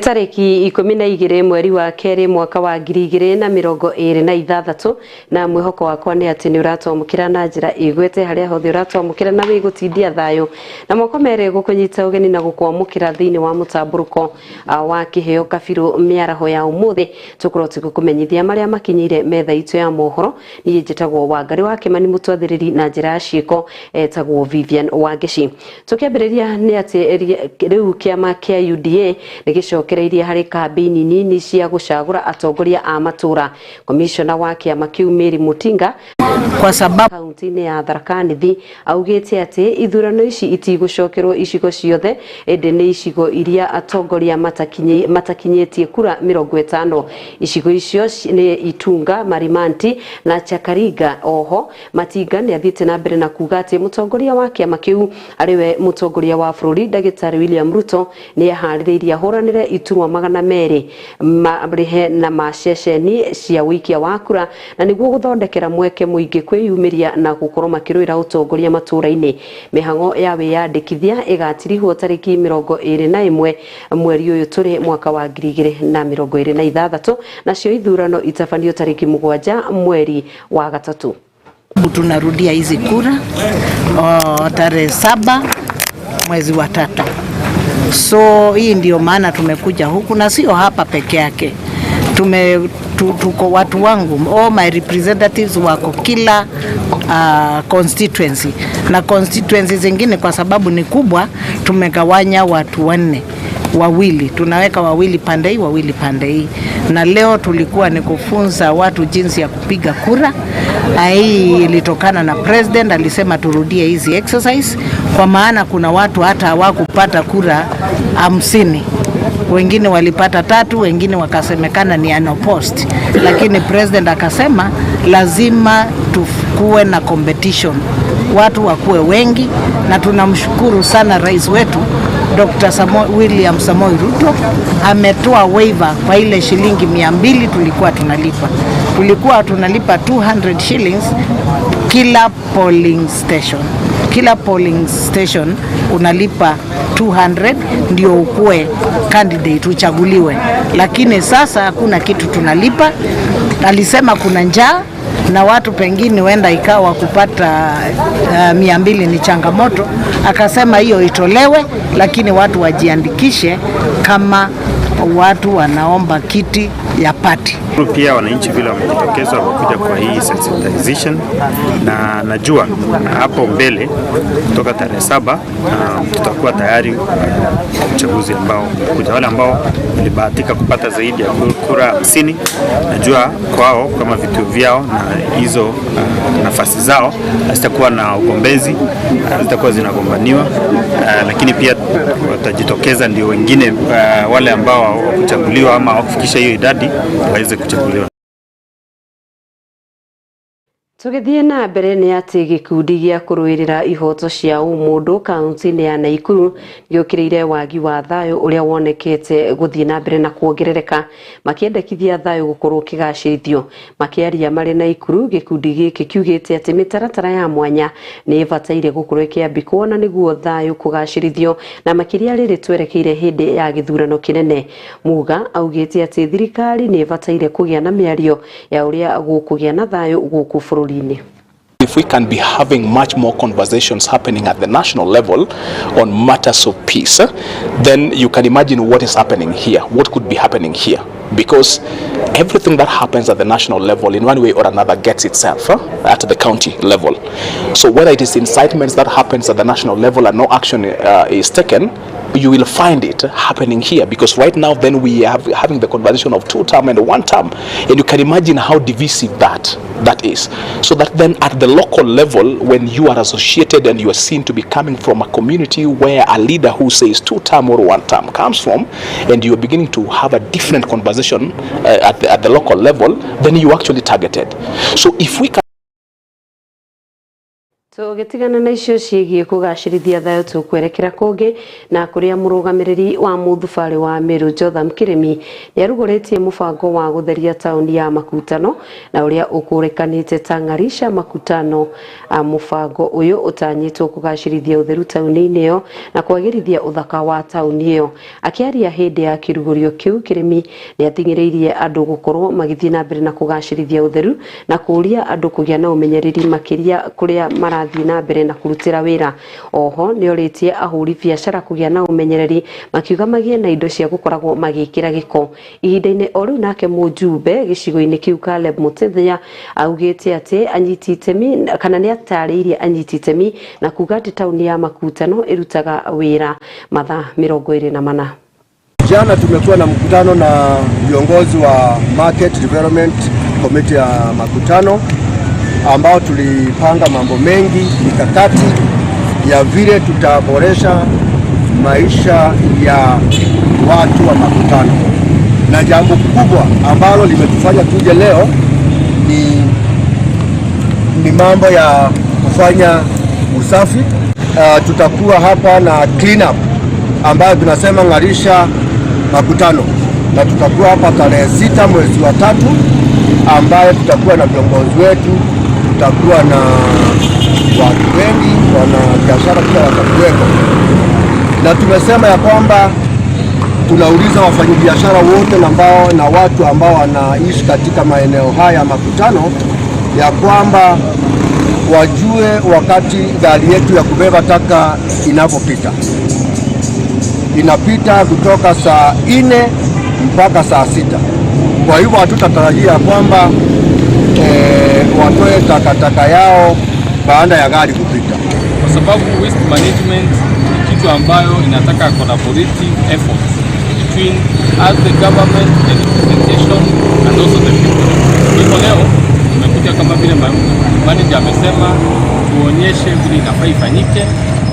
Tarĩki 12 mweri wa kerĩ mwaka wa 2026, na mwĩhoko wakwa nĩ atĩ nĩ ũratwamũkĩra na njĩra ĩgwete harĩa hothe ũratwamũkĩra na wĩgũtindia thayũ na moko merĩ gũkũnyita ũgeni na gũkwamũkĩra thĩinĩ wa mũtambũrũko wa kĩheo kabirũ mĩaraho ya ũmũthĩ. Tũkorwo tũgĩkũmenyithia marĩa makinyĩire metha itũ ya mohoro. Niĩ njĩtagwo Wangari wa Kĩmani, mũtwathĩrĩri na njĩra ya ciĩko etagwo Vivian Wangeci. Tũkĩambĩrĩria nĩ atĩ rĩu kĩama kĩa UDA nĩ gĩcokereirie harĩ kambĩini nini cia gũcagũra atongoria a matũra. Komishona wa kĩama kĩu Mary Mutinga kwa sababu kaunti-inĩ ya Tharaka Nithi augĩte atĩ ithurano ici itigũcokerwo icigo ciothe, ĩndĩ nĩ icigo iria atongoria matakinyĩtie kura 50. Icigo icio nĩ Itunga, Marimanti na Chakaringa. Oho Matinga nĩ athiĩte na mbere na kuga atĩ mũtongoria wa kĩama kĩu arĩwe mũtongoria wa bũrũri Ndagĩtarĩ William Ruto nĩ eharĩrĩirie ahũranĩre iturwa 200 marĩhe na maceceni cia ũikia wa kura, na nĩguo gũthondekera mweke mũingĩ kwĩyumĩria na gũkorwo makĩrũĩra ũtongoria matũra-inĩ. Mĩhang'o ya wĩyandĩkithia ĩgatirihwo tarĩki 21 mweri ũyũ tũrĩ mwaka wa 2026, nacio ithurano itabanio tarĩki 7 mweri wa gatatũ. Tunarudia hizi kura tarehe 7 mwezi wa tatu. So hii ndio maana tumekuja huku, na sio hapa peke yake. Tuko watu wangu, all my representatives wako kila constituency, na constituency zingine kwa sababu ni kubwa tumegawanya watu wanne, wawili tunaweka wawili pande hii, wawili pande hii. Na leo tulikuwa ni kufunza watu jinsi ya kupiga kura. Hii ilitokana na president alisema turudie hizi exercise, kwa maana kuna watu hata hawakupata kura 50, wengine walipata 3, wengine wakasemekana ni unopposed, lakini president akasema lazima tukuwe na competition, watu wakuwe wengi, na tunamshukuru sana rais wetu Dr. William Samoei Ruto ametoa waiver kwa ile shilingi 200 tulikuwa tunalipa. Tulikuwa tunalipa 200 shillings kila polling station. Kila polling station unalipa 200 ndio ukue candidate uchaguliwe, lakini sasa hakuna kitu tunalipa. Alisema kuna njaa na watu pengine huenda ikawa kupata 200 ni changamoto. Akasema hiyo itolewe, lakini watu wajiandikishe kama watu wanaomba kiti ya party. Pia wananchi vile wamejitokeza wamekuja kwa hii sensitization, na najua hapo mbele kutoka tarehe 7 tutakuwa tayari uchaguzi ambao kuja. Wale ambao walibahatika kupata zaidi ya kura 50, najua kwao kama vituo vyao na hizo nafasi zao hazitakuwa na ugombezi, hazitakuwa zinagombaniwa, lakini pia watajitokeza ndio wengine wale ambao hawakuchaguliwa ama hawakufikisha hiyo idadi waweze kuchaguliwa. Tũgĩthiĩ na mbere nĩ atĩ gĩkundi gĩa kũrũĩrĩra ihoto cia ũmũndũ kaunti-inĩ ya Naikuru gĩũkĩrĩire wagi wa thayũ ũrĩa wonekete gũthiĩ na mbere na kuongerereka, makĩendekithia thayũ gũkorwo ũkĩgacĩrithio. Makĩaria marĩ Naikuru, gĩkundi gĩkĩ kiugĩte atĩ mĩtaratara ya mwanya nĩ ĩbataire gũkorwo ĩkĩambĩkwo na nĩguo thayũ kũgacĩrithio, na makĩria rĩrĩ twerekeire hĩndĩ ya gĩthurano kĩnene. Muga augĩte atĩ thirikari nĩ ĩbataire kũgĩa na mĩario ya ũrĩa gũkũgĩa na thayũ gũkũ bũrũri-inĩ. If we can be having much more conversations happening at the national level on matters of peace, then you can imagine what is happening here, what could be happening here. Because everything that happens at the national level in one way or another gets itself at the county level. So whether it is incitements that happens at the national level and no action is taken, you will find it happening here, because right now then we are having the conversation of 2 term and 1 term, and you can imagine how divisive that is. So that then at the local level, when you are associated and you are seen to be coming from a community where a leader who says 2 term or 1 term comes from, and you are beginning to have a different conversation at the local level, then you are actually targeted. So if we can Tũgĩtigana na icio ciĩgiĩ kũgacĩrithia thayũ, tũkwerekera kũngĩ na kũrĩa mũrũgamĩrĩri wa mũthubarĩ wa Meru Jotham Kĩrĩmi nĩarugũrĩtie mũbango wa gũtheria taũni ya Makutano na ũrĩa ũkũrĩkanĩte ta Ng'arisha Makutano. Mũbango ũyũ ũtanyĩtwo kũgacĩrithia ũtheru taũni-inĩ ĩyo na kwagĩrithia ũthaka wa taũni ĩyo. Akĩaria hĩndĩ ya kĩrugũrio kĩu, Kĩrĩmi nĩathing'ĩrĩirie andũ gũkorwo magĩthiĩ na mbere na kũgacĩrithia ũtheru na kũũria andũ kũgĩa na ũmenyereri makĩria kũrĩa marathiĩ na mbere na kũrutĩra wĩra. Oho nĩorĩtie ahũri biacara kũgĩa na ũmenyereri, makiuga magĩe na indo cia gũkoragwo magĩkĩra gĩko ihinda-inĩ o rĩu. Nake mũjumbe gĩcigo-inĩ kĩu Caleb Mutethia augĩte atĩ anyiti itemi kana nĩ atarĩirie anyiti itemi na kuga atĩ taũni ya Makutano ĩrutaga wĩra mathaa 24. Jana tumekuwa na mkutano na viongozi wa Market Development Committee ya Makutano ambao tulipanga mambo mengi, mikakati ya vile tutaboresha maisha ya watu wa Makutano, na jambo kubwa ambalo limetufanya tuje leo ni mambo ya kufanya usafi. Tutakuwa hapa na clean up ambayo tunasema Ng'arisha Makutano, na tutakuwa hapa tarehe 6 mwezi wa 3, ambayo tutakuwa na viongozi wetu, tutakuwa na watu wengi, wana biashara pia watakuweko, na tumesema ya kwamba tunauliza wafanyabiashara wote ambao na watu ambao wanaishi katika maeneo haya ya Makutano ya kwamba wajue wakati gari yetu ya kubeba taka inapopita. Inapita kutoka saa 4 mpaka saa 6. Kwa hivyo hatutatarajia kwamba watoe takataka yao baada ya gari kupita, kwa sababu waste management ni kitu ambayo inataka collaborative effort between us, the government, the representation and also the people. Hivyo leo tumekuja kama vile manager amesema, tuonyeshe vile inafaa ifanyike,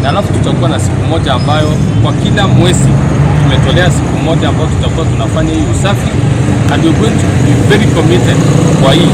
na alafu tutakuwa na siku moja ambayo kwa kila mwezi tumetolea siku moja ambayo tutakuwa tunafanya hii usafi, and we're going to be very committed kwa hii.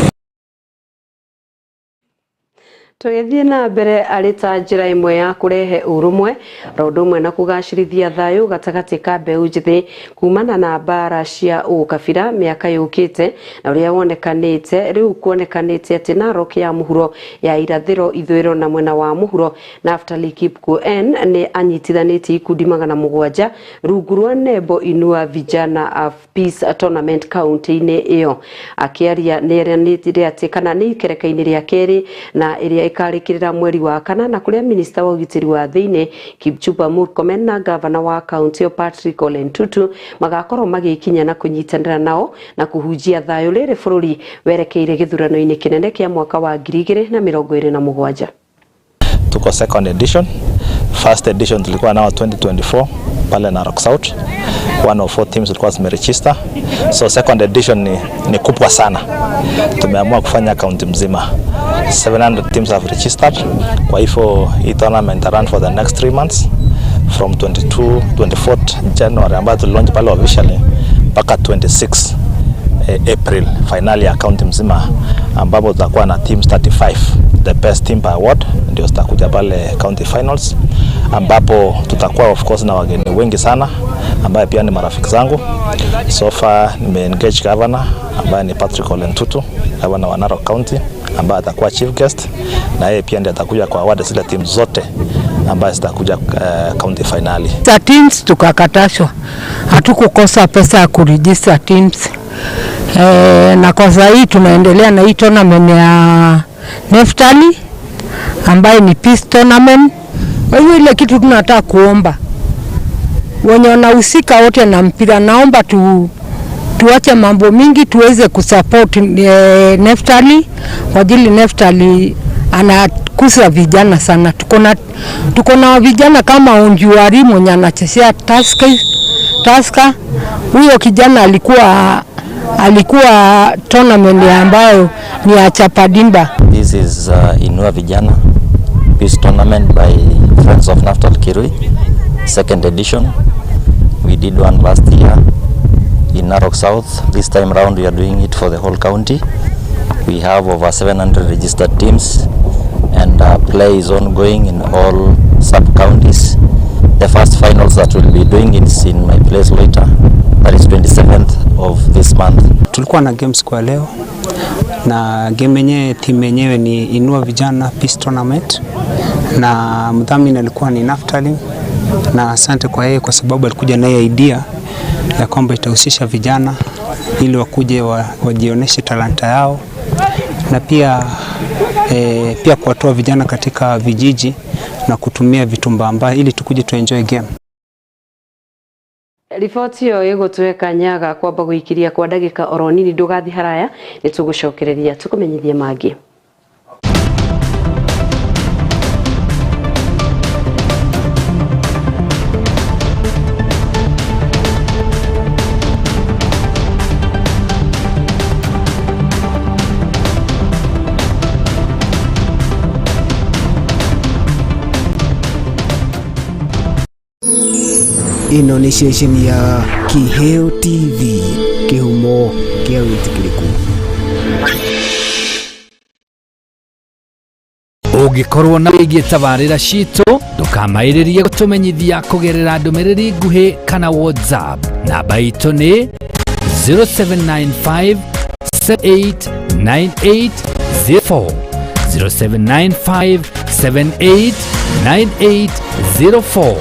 Tũgĩthiĩ na mbere, arĩ ta njĩra ĩmwe ya kũrehe ũrũmwe ro ũndũ ũmwe na kũgacĩrithia thayũ gatagatĩ ka mbeũ njĩthĩ kumana na mbara cia ũkabira mĩaka yũkĩte na ũrĩa wonekanĩte rĩu kuonekanĩte atĩ Narok ya mũhuro ya irathĩro, ithũĩro na mwena wa mũhuro, Naftali Kipkuen nĩ anyitithanĩtie ikundi 700 rungu rwa nembo Inua Vijana of Peace Tournament kaunti-inĩ ĩyo. Akĩaria nĩ eranĩire atĩ kana nĩ ikereka-inĩ rĩa kerĩ na ĩrĩa ĩkarĩkĩrĩra mweri wa kana, na kũrĩa minista wa ũgitĩri wa thĩinĩ Kipchumba Murkomen na gavana wa kaunti ĩyo Patrick Ole Ntutu magakorwo magĩkinya na kũnyitanĩra nao na kũhunjia thayũ rĩrĩ bũrũri werekeire gĩthurano-inĩ kĩnene kĩa mwaka wa 2027. Tuko second edition. First edition tulikuwa nao 2024 pale Narok South, 104 teams tulikuwa zimeregister. So second edition ni kubwa sana. Tumeamua kufanya county mzima. 700 teams have registered. Kwa hivyo hii tournament run for the next 3 months from 22 24 January ambayo tulilaunch pale officially mpaka 26 April, finali ya county mzima, ambapo tutakuwa na teams 35, the best team per ward ndio zitakuja pale county finals, ambapo tutakuwa of course na wageni wengi sana ambaye pia ni marafiki zangu. So far nime engage governor ambaye ni Patrick Ole Ntutu, governor wa Narok County, ambaye atakuwa chief guest, na yeye pia ndiye atakuja kwa award zile teams zote ambaye zitakuja county finali. Za teams tukakatashwa, hatukukosa pesa ya kuregister teams. Na kwa saa hii tunaendelea na hii tournament ya Neftali ambayo ni peace tournament. Kwa hiyo ile kitu tunataka kuomba wenye wanahusika wote na mpira, naomba tuache mambo mingi tuweze kusupport Neftali kwa ajili Neftali anakuza vijana sana. Tuko na vijana kama Onjuari mwenye anachezea Tusker. Huyo kijana alikuwa tournament ambayo ni ya Chapadimba. This is Inua Vijana Peace Tournament by Friends of Naftali Kirui, second edition. We did one last year in Narok South. This time round we are doing it for the whole county. We have over 700 registered teams and play is ongoing in all sub-counties. The first finals that we'll be doing is in my place later, that is 27th of this month. Tulikuwa na games kwa leo na game yenyewe, timu yenyewe ni Inua Vijana Peace Tournament, na mdhamini alikuwa ni Naftali, na asante kwa yeye kwa sababu alikuja na hiyo idea ya kwamba itahusisha vijana ili wakuje wajionyeshe talanta yao na pia kuwatoa vijana katika vijiji na kutumia vitu mbalimbali ili tukuje tu enjoy game. Riboti ĩyo ĩgũtũhe kanya ga kwamba gũikiria kwa ndagĩka oro nini, ndũgathi haraya, nĩ tũgũcokereria tũkũmenyithie mangĩ. Ĩno nĩ ceceni ya Kiheo TV, kĩhumo kĩa wĩtĩkĩrĩku. Ũngĩkorwo na wĩgiĩ tabarĩra citũ, ndũkamaĩrĩrie gũtũmenyithia kũgerera ndũmĩrĩri nguhĩ kana WhatsApp. Namba itũ nĩ 0795 789804, 0795 789804,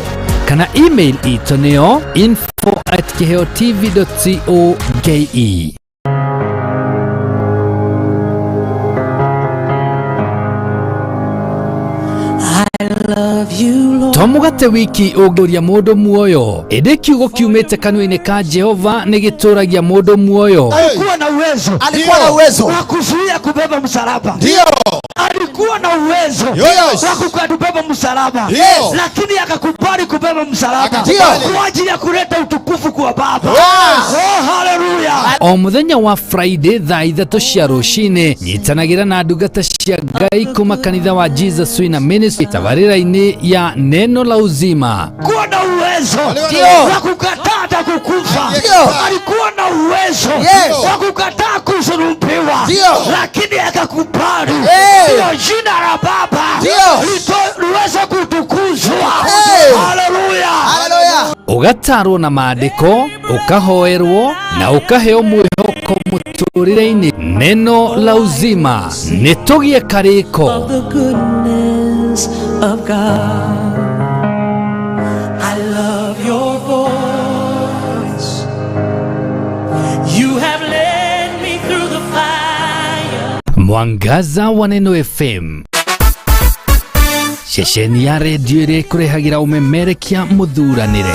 kana email itũ nĩyo info@kiheotv.co.ke. To mũgate wiki ũngĩũria mũndũ muoyo, ĩndĩ kiugo kiumĩte kanua-inĩ ka Jehova nĩ gĩtũragia mũndũ muoyo. Alikuwa na uwezo, Alikuwa na uwezo wa kuzuia kubeba msalaba. Ndio. Alikuwa na uwezo Yes. wa kubeba msalaba, Yes. lakini akakubali kubeba msalaba Ndio. kwa ajili ya kuleta utukufu kwa Baba. Yes. Oh, haleluya! O mũthenya wa Friday thaa 3 cia rũcinĩ, nyitanagĩra na ndungata cia Ngai kuma kanitha wa Jesus Winner Ministry tabarĩra-inĩ ya Neno la Uzima. Alikuwa na uwezo Ndio. wa kukataa hata kukufa. Ndio. Alikuwa na uwezo Yes. wa kukataa kusulubiwa, Ndio. lakini akakubali Hey. ndio jina la Baba Ndio. liweze kutukuzwa. Hey. Haleluya! Haleluya. Ũgatarwo na maandĩko, ũkahoerwo na ũkaheo mwĩhoko mũtũrĩre-inĩ. Neno la Uzima, nĩ tũgĩe karĩko. The goodness of God. I love your voice. You have led me through the fire. Mwangaza wa Neno FM, ceceni ya redio ĩrĩa ĩkũrehagĩra ũmemerekia mũthuranĩre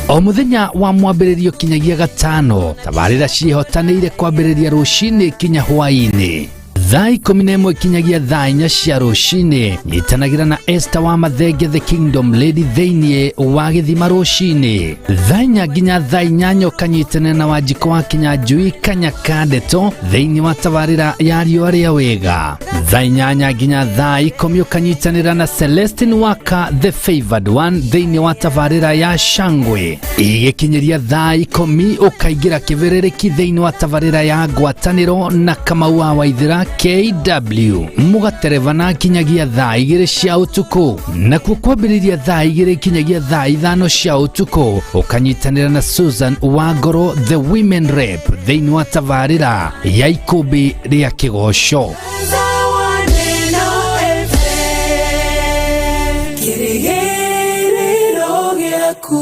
o mũthenya wa mwambĩrĩrio kinyagia gatano. Tabarĩra ciĩhotanĩire kwambĩrĩria rũcinĩ kinya hwaĩ-inĩ thaa 11 kinyagia thaa 4 cia rũcinĩ. Nyitanagĩra na Esther wa Mathenge, the Kingdom Lady, thĩinĩ wa gĩthima rũcinĩ thaa 4 nginya thaa 8, ũkanyitanĩra na Wanjikũ wa Kinyanjui Kanyaka Ndeto thĩinĩ wa tabarĩra ya Riũa rĩa Wega. Thaa 8 nginya thaa 10 ũkanyitanĩra na Celestine Waka, the Favored One, thĩinĩ wa tabarĩra ya Shangwe. Igĩkinyĩria thaa 10 ũkaingĩra kĩbĩrĩrĩki thĩinĩ wa tabarĩra ya Ngwatanĩro na Kamau wa Waithĩra KW, mũgaterebana kinyagia thaa 2 cia ũtukũ. Nakuo kwambĩrĩria thaa 2 kinyagia thaa 5 cia ũtukũ ũkanyitanĩra na Susan Wangoro, the Women Rep, thĩinĩ wa tabarĩra ya Ikũmbĩ rĩa Kĩgoco. Kĩrĩgĩrĩro gĩaku.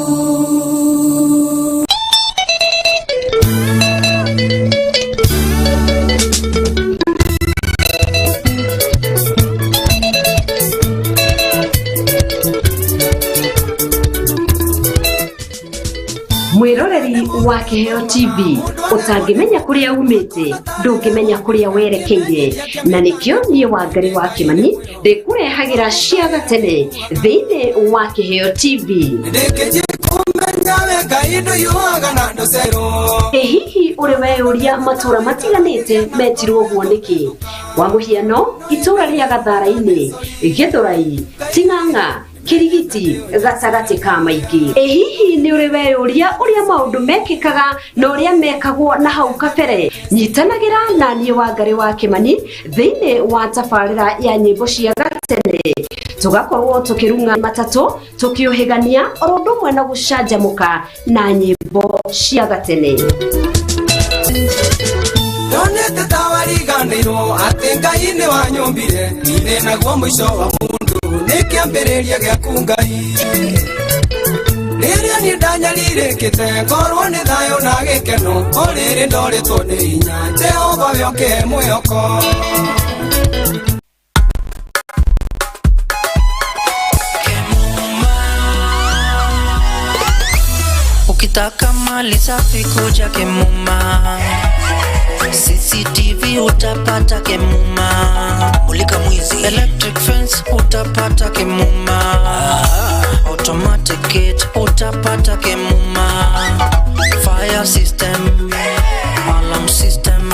Mwiroreri wa Kiheo TV, ũtangĩmenya kũrĩa umĩte ndũngĩmenya kũrĩa werekeire, na nĩkĩo niĩ Wangari wa Kĩmani ndĩkũrehagĩra cia gatene thĩinĩ wa Kiheo TV. Ĩ hihi ũrĩ weyũria matũra matiganĩte metirwo ũguo nĩkĩ? Kwa mũhiano, itũra rĩa Gathara-inĩ, Gĩthũrai, Ting'ang'a, Kirigiti gatagatĩ ka maingĩ. Ĩ hihi nĩ ũrĩ weyũria ũrĩa maũndũ mekĩkaga na ũrĩa mekagwo na hau kabere? Nyitanagĩra na niĩ Wangarĩ wa Kĩmani thĩinĩ wa tabarĩra ya nyĩmbo cia gatene, tũgakorwo tũkĩrung'a matatũ, tũkĩũhĩgania oro ũndũ ũmwe na gũcanjamũka na nyĩmbo cia gatene. Ndonete ta wariganĩirwo atĩ Ngai nĩ wanyũmbire, ithĩ naguo mũico wa mũndũ nĩ kĩambĩrĩria gĩaku Ngai. Rĩrĩa niĩ ndanyarirĩkĩte ngorwo nĩ thayũ na gĩkeno, o rĩrĩ ndorĩtwo nĩ hinya, Jehova we ũkĩhe mwĩhoko. Ukitaka mali safi kuja Kemuma, CCTV utapata Kemuma, mulika mwizi, electric fence utapata Kemuma, automatic gate utapata Kemuma, fire system, alarm system,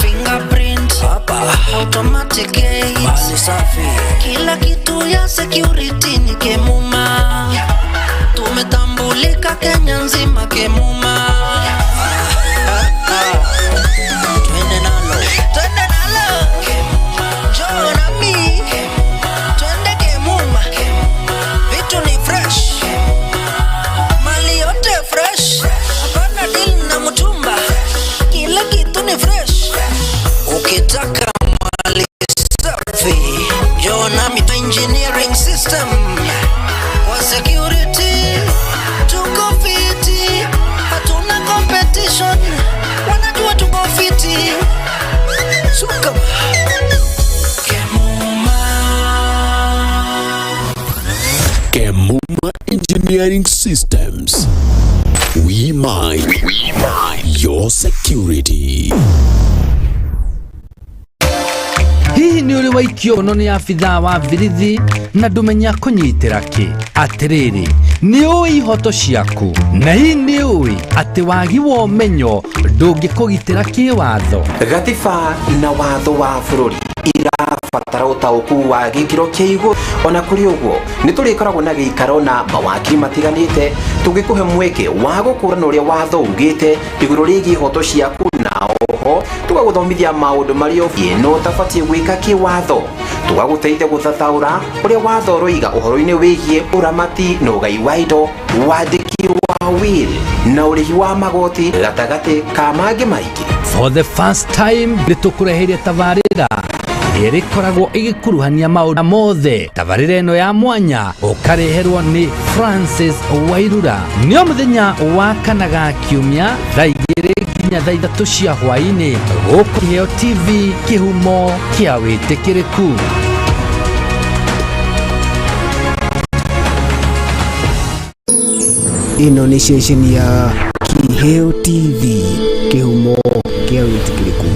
fingerprint, automatic gate, mali safi, kila kitu ya security ni Kemuma. Tumetambulika Kenya nzima Kemuma. Twende nalo, twende nalo, njoo nami, twende Kemuma. Vitu ni fresh, mali yote fresh, hapana deal na mtumba, kila kitu ni fresh. Ukitaka mali safi, njoo nami. Engineering system kwa security tuko fiti, hatuna competition, wanajua tuko fiti. Suka Kemuma Engineering Systems. We mind your security. Hihi nĩ ũrĩ waikio ono nĩ abithaa wa birithi na ndũmenya kũnyitĩra kĩ? Atĩrĩrĩ, nĩ ũĩ ihoto ciaku? Na hihi nĩ ũĩ atĩ wagi wa ũmenyo ndũngĩkũgitĩra kĩwatho? Gatiba na watho wa bũrũri irabatara ũtaũku wa gĩkĩro kĩa igũrũ. Ona kũrĩ ũguo, nĩ tũrĩkoragwo na gĩikaro na mawakiri matiganĩte tũngĩkũhe mweke wa gũkũrana ũrĩa watho ugĩte igũrũ rĩgiĩ ihoto ciaku, na oho tũgagũthomithia maũndũ marĩa ũbatiĩ na ũtabatiĩ gwĩka kĩwatho, tũgagũteithia gũthathaũra ũrĩa watho ũroiga ũhoro-inĩ wĩgiĩ ũramati na ũgai wa indo, wandĩki wa will na ũrĩhi wa magoti, gatagatĩ ka mangĩ maingĩ. For the first time nĩ tũkũreheire tabarĩra ĩrĩkoragwo ĩgĩkuruhania maũndũ mothe. Tabarĩra ĩno ya mwanya ũkareherwo nĩ Francis Wairura nĩ o mũthenya wa kana ga kiumia thaa 2 nginya thaa 3 cia hwaĩ-inĩ, gũkũ Kĩheo TV, kĩhumo kĩa wĩtĩkĩrĩku. Ĩno nĩ ceceni ya Kĩheo TV, kĩhumo kĩa wĩtĩkĩrĩku.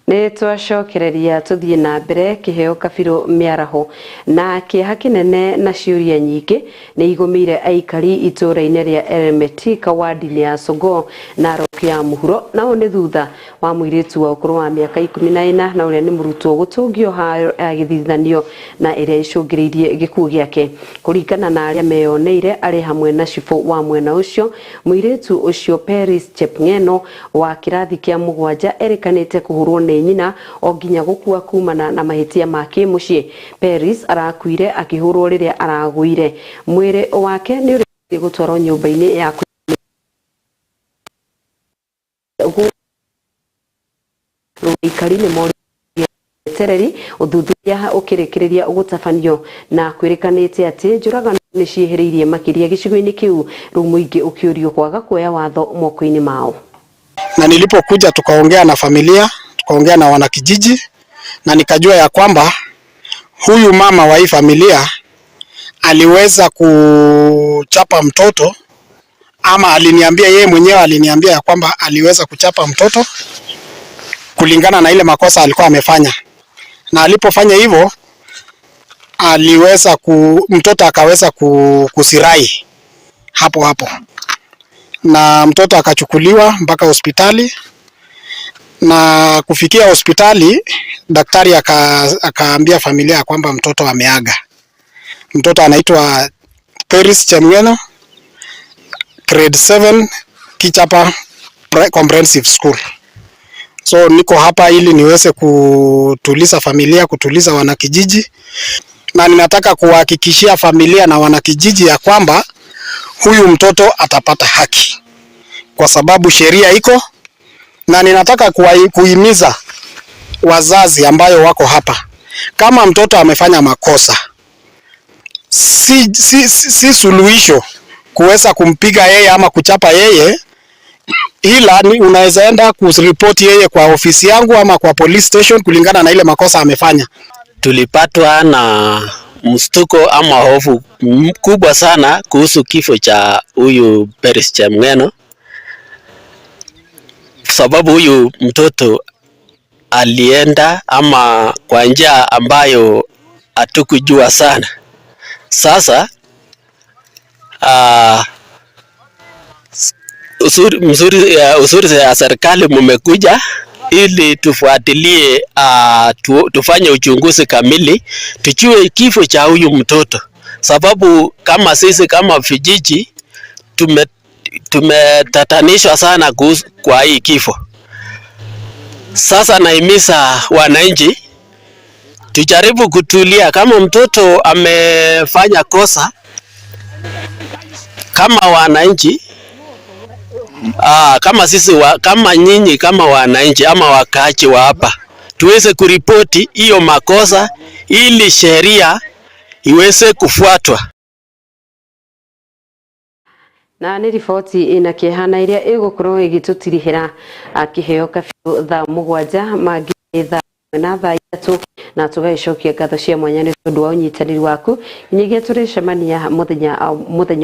Nĩ twacokereria tũthiĩ na mbere. Kĩheo kabirũ mĩaraho na kĩeha kĩnene na ciũria nyingĩ nĩ igũmĩire aikari itũũra-inĩ rĩa Elmetika wadi-inĩ ya Sogoo Narok ya mũhuro, na ũũ nĩ thutha wa mũirĩtu wa ũkũrũ wa mĩaka 14 na ũrĩa nĩ mũrutwo gũtũngio haro ya gĩthithanio na ĩrĩa icũngĩrĩirie gĩkuũ gĩake. Kũringana na arĩa meyoneire arĩ hamwe na cibũ wa mwena ũcio, mũirĩtu ũcio Peris Chepng'eno wa kĩrathi kĩa 7 erĩkanĩte kũhũrwo nĩ nyina o nginya gũkua kumana na mahĩtia ma kĩmũciĩ. Peris arakuire akĩhũrwo rĩrĩa aragũire. Mwĩrĩ wake nĩ ũrĩkĩtie gũtwarwo nyũmba-inĩ ya aikari nĩ morĩtie etereri ũthuthuria ũkĩrĩkĩrĩria gũtabanio na kwĩrĩkanĩte atĩ njũragano nĩ ciĩhĩrĩirie makĩria gĩcigo-inĩ kĩu, rĩu mũingĩ ũkĩũrio kwaga kuoya watho moko-inĩ mao. Na nilipokuja tukaongea na familia, tukaongea na wanakijiji, na nikajua ya kwamba huyu mama wa hii familia aliweza kuchapa mtoto, ama aliniambia yeye mwenyewe aliniambia ya kwamba aliweza kuchapa mtoto kulingana na ile makosa alikuwa amefanya, na alipofanya hivyo aliweza mtoto akaweza kusirai hapo hapo, na mtoto akachukuliwa mpaka hospitali, na kufikia hospitali daktari akaambia familia ya kwamba mtoto ameaga. Mtoto anaitwa Peris Chemngeno, grade 7, Kichapa Comprehensive School. So niko hapa ili niweze kutuliza familia, kutuliza wanakijiji, na ninataka kuwahakikishia familia na wanakijiji ya kwamba huyu mtoto atapata haki kwa sababu sheria iko, na ninataka kuhimiza wazazi ambayo wako hapa, kama mtoto amefanya makosa, si suluhisho kuweza kumpiga yeye ama kuchapa yeye, ila ni unaweza enda kuripoti yeye kwa ofisi yangu ama kwa police station kulingana na ile makosa amefanya. Tulipatwa na mshtuko ama hofu kubwa sana kuhusu kifo cha huyu Peris Chemngeno, sababu huyu mtoto alienda ama kwa njia ambayo hatukujua sana. Sasa uzuri ya serikali mmekuja ili tufuatilie, tufanye uchunguzi kamili, tujue kifo cha huyu mtoto, sababu kama sisi kama vijiji tumetatanishwa sana kuhusu kwa hii kifo. Sasa nahimiza wananchi tujaribu kutulia. Kama mtoto amefanya kosa, kama wananchi kama sisi kama nyinyi kama wananchi ama wakaaji wa hapa tuweze kuripoti hiyo makosa ili sheria iweze kufuatwa. Na nĩ riboti ĩna kĩeha na ĩrĩa ĩgũkorwo ĩgĩtũtirihĩra kĩheo kabiũ thaa 7 mangĩ thaa na thaa 3, na tũgagĩcokia ngatho cia mwanya nĩ tondũ wa ũnyitanĩri waku nginyagia tũrĩcemania mũthenya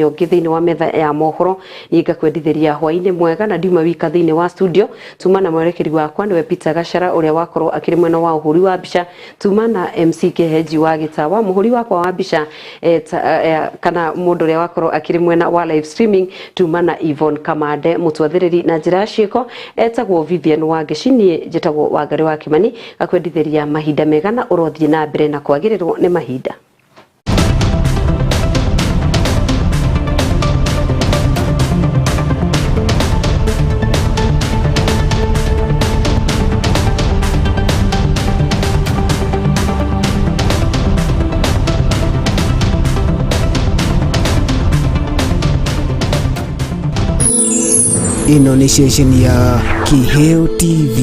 ũngĩ thĩinĩ wa metha ya mohoro. Niĩ ngakwendithĩria hwaĩ-inĩ mwega na ndiuma wika thĩinĩ wa studio. Tuma na mwerekeri wakwa nĩwe Peter Gachara ũrĩa wakorwo akĩrĩ mwena wa ũhũri wa mbica, tuma na MC Kehenji wa Gĩtawa mũhũri wakwa wa mbica kana mũndũ ũrĩa wakorwo akĩrĩ mwena wa live streaming, tuma na Yvonne Kamande mũtwathĩrĩri na njĩra ya ciĩko etagwo Vivian Wangeci, niĩ njĩtagwo Wangari wa Kimani, ngakwendithĩria mahinda mega na ũrothiĩ na mbere na kwagĩrĩrwo nĩ mahinda. Ĩno nĩ ceceni ya Kiheo TV.